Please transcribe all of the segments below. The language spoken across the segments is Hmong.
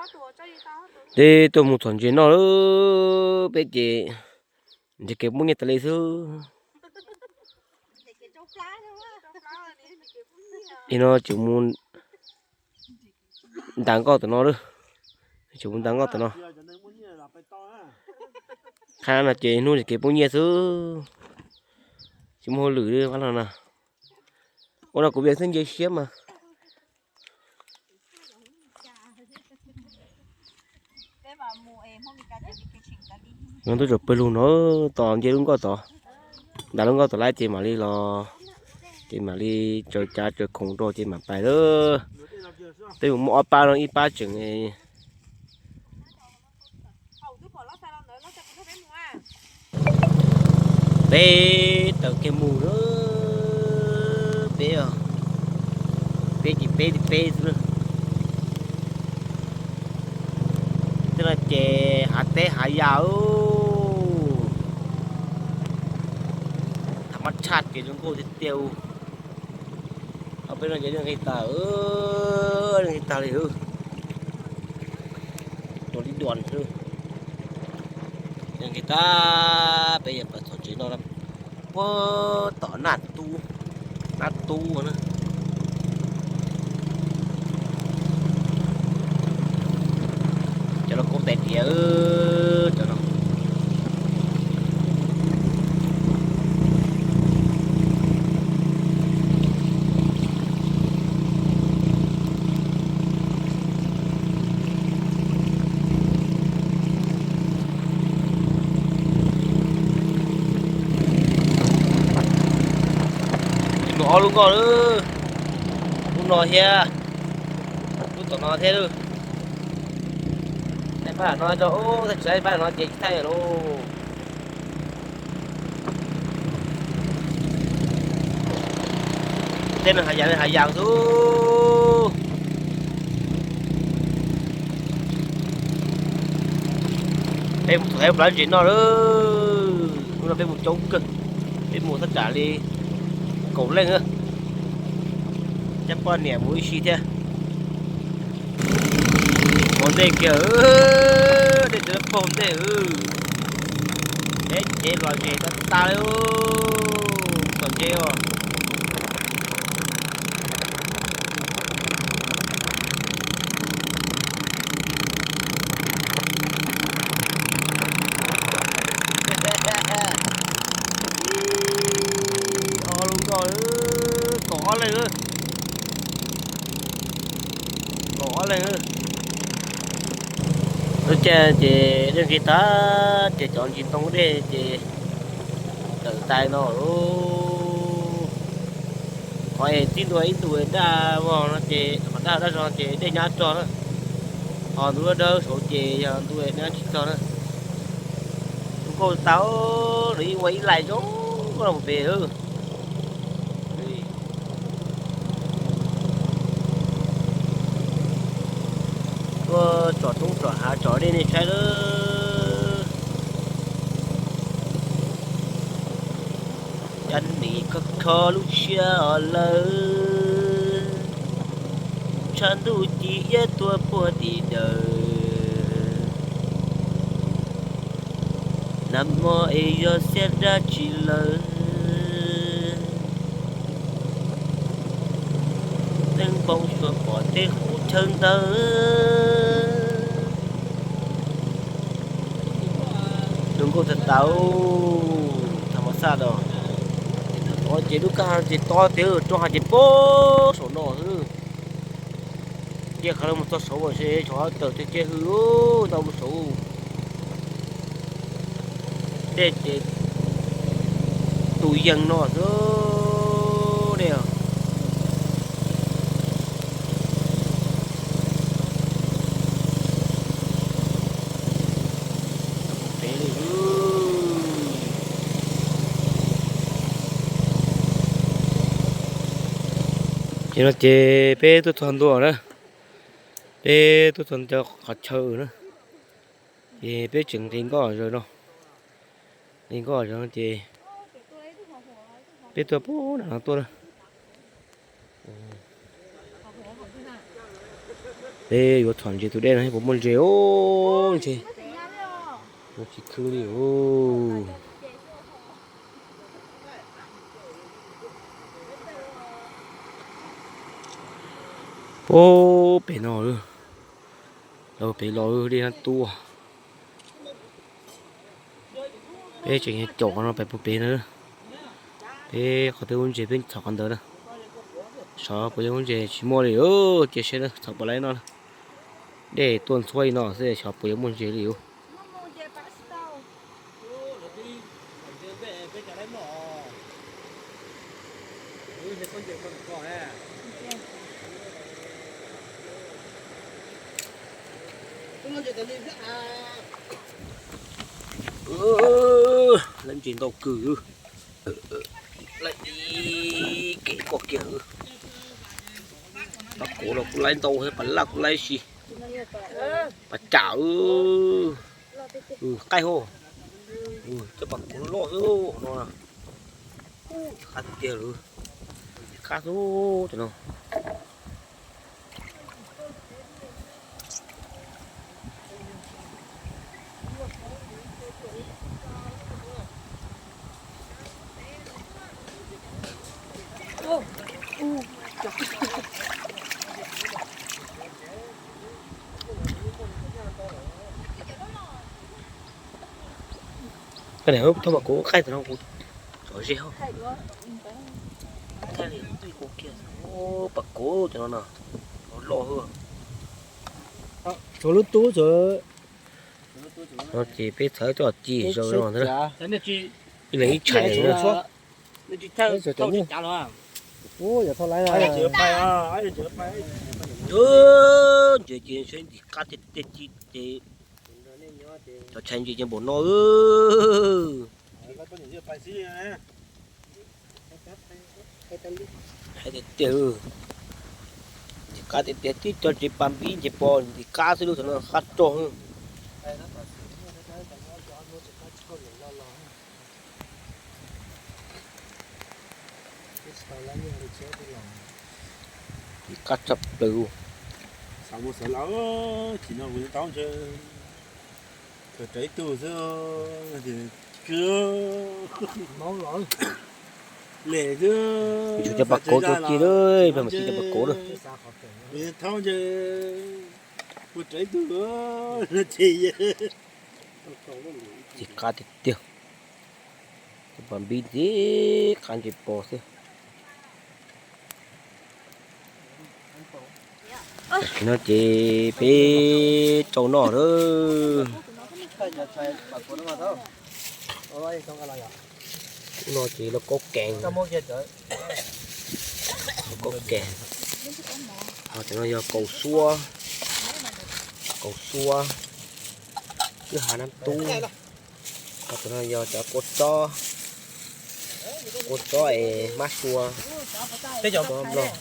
Peb tuaj mus txhom ntses noj lawm, peb ces ntses kev poob nyiaj tas li xwb. Ib no tseem mus ntas nkoj tom no lawm, tseem mus ntas nkoj tom no. Qhab no ces hnub ntses kev poob nyiaj xwb, tsis muaj hauj lwm li qhab no na. Ua no kuv vias xwb nce siab mas. Nws tuaj tsaus pawg lug no, tos nce lub nkoj tod, ntas lub nkoj tod lawm ces mam li los, ces mam li tsaws cav tsaws khoom rau ces mam pais lawm. Twb mus muaj ob pab no, ib pab tseem Peb taug kev mus lawm, peb, peb ces peb peb xwb na. Tej no ces hav teb hav yam, tham mab tshaj kev zoo nkauj tiag tiag. Ob peb no ces nqis tag, nqis tag li, tus li duas, nqis tag. Peb yuav pais txhom tsev no puag tom Naj Tub, Naj Tub na. Cov no kuj tais diav, cov no. Mus ob lub nkoj lawm, lub no thiab, lub tom no thiab lawm. Pab no rau, tsis pab no ces tsis thaij lawm. Tej no hav yam hav yam xwb. Peb mus txhom plab ntses noj lawm. Hnub no peb mus coob kawg, peb mus thaj tsam li kaum leej, coj poj niam mus ib si thiab. Ua ntej kiag, dej tseem pog ntej. Peb ces los zes tag tas li, txhom ntses os. Ob lub nkoj, kaum ob leeg, kaum ob leeg. Lub caij ces dej nqis tag ces cov ntsis ntoo dej ces tawm tais no lawm. Qhov es txij ntua ib ntus daj vog no ces qhov daj daj zog ces dej nyab txog na. Ho ntu dawb saud ces yog ntu nyab tsis txog na. Nkauj tas, lawv yeej ua ib lais zoo nkauj los pem. Tuaj tsom roob tsom hav tsom dej nej saib lawm. Cov nim kho kho lub siab os lawm, tshav ntuj ci iab tuaj puag tim dawm. Nag hmo es yog xiab dab tsi lawm, neeg npoo suav pom tej qub chaw ntawd. Zoo nkauj tag tau, tham mas xaj los. Ces lub kaj ces tob tiag, roob hav ces puag saum no xwb. Cia qhov no mus txog saud es thaum tawm tiag cia hwj tau mus saud. Dej ces tus yees no xwb dej. Ces no ces peb tuaj txog ntua na, peb tuaj txog ntua qhov chaw na, ces peb tseem nqis nkoj zaws no, nqis nkoj zaws no ces peb tuaj puag nram no tuaj na. Peb yuav txhom ntses tus dej no puas muaj ntses os, ntses tsis khwb li os. Puag pem no, los pem los dej no tuaj. Peb tseem caum qhov no pem puag pem na. Peb qhov twg muaj ntses peb txhom qhov ntawd na. Saib puas yog muaj ntses, tsis muaj li, cia saib na, txhom puas laib no. Dej tuaj ntxhuab li no xwb, saib puas yuav muaj ntses li os. Laib ntses ntau kawg. Laib ib kev koj kiag. Pas kuv los kuj laib ntau thiab, pas laj kuj laib si. Pas cam, qaij hos. Cov pas kuv loj xwb no. Qab tiag tiag lawm. Qab xwb cov no. Koj niam, thauj pas kuv qaij tam no kuv tso ze hos. Thaij li kuv kiag, pas kuv cov no na, loj loj. Tshuav lub tub, no ces peb txhawb coj ci zaum no ntag. Ib leeg ib tshais. Ntses ces ntshe ntim qab tiag tiag ci ces cov tshais ntses ces npaum no. Hais tiag tiag, ntim qab tiag tiag, tib co ntses pas npib ntses pos ntim qab xwb, lub thaum no qab rog. Ntim qab tshaj plaws. Xav mus xav los, chim no kuv tau ntshe kawm raws ib tug xwb. Tsum cov pas kauv rau ci lawm, peb mam ci cov pas kauv na. Thaub ntshe mus raws ib tug ces ntim qab tiag tiag. Cov pas npib ntim qab ntses pos xwb. Tam sim no ces peb rau noj lawm. Ub, no ces lauj kaub kees, lauj kaub kees. Ho cov no yog kaus suab, kaus suab, kwj ha nab tub. Ho cov no yog cov kua txob, kua txob es hmab sua, kua txob nplog.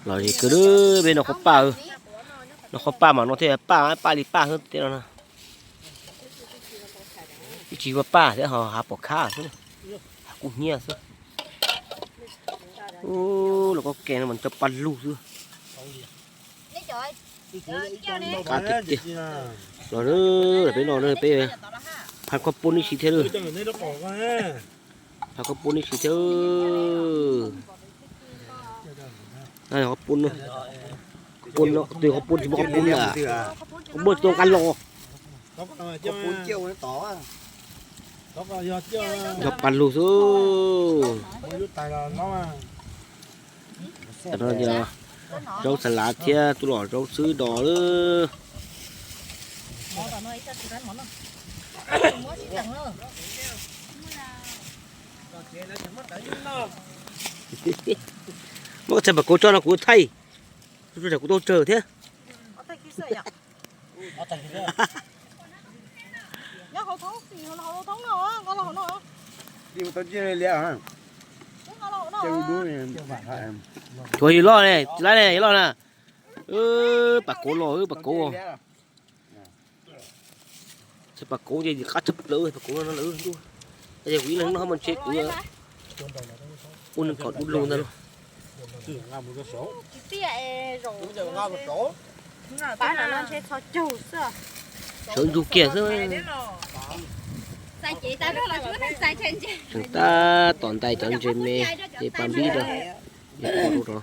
Los zis kwv lub peb no qhuav paj, no qhuav paj mas no thiaj paj, paj li paj xwb tej no na. Ib tsis ua paj thiab ho hav pom khab xwb, hav kub hnyiab xwb. Ub, lauj kaub kees no mas cov paj lug xwb. Qab tiag tiag. Los peb no peb phaj koj pub neb si thiab. Phaj koj pub neb si thiab. Koj pub, koj pub tsis muaj koj pub na. Koj pub tsis tau nqaj los. Yog pas lug xwb. Tam no yog zaub xas lav thiab tub los zaub xwb no lawm. Muab koj txhais pas kauv tso no kuv thaij, kuv tau tsawg thiab. Tshuav yus loj ne, tsis laib ne, yus loj na. Pas kauv los, pas kauv. Pas kauv ces qab tshaj plaws, pas kauv no lawm ntuj. Ces kuv ib leeg noj mas ntshe kuv ua neeg kom dub lug ntag lauj. Sawv ntsug kiag xwb. Tseem tab tom ntais cov ntses me, ces pas npib rau, rau, rau.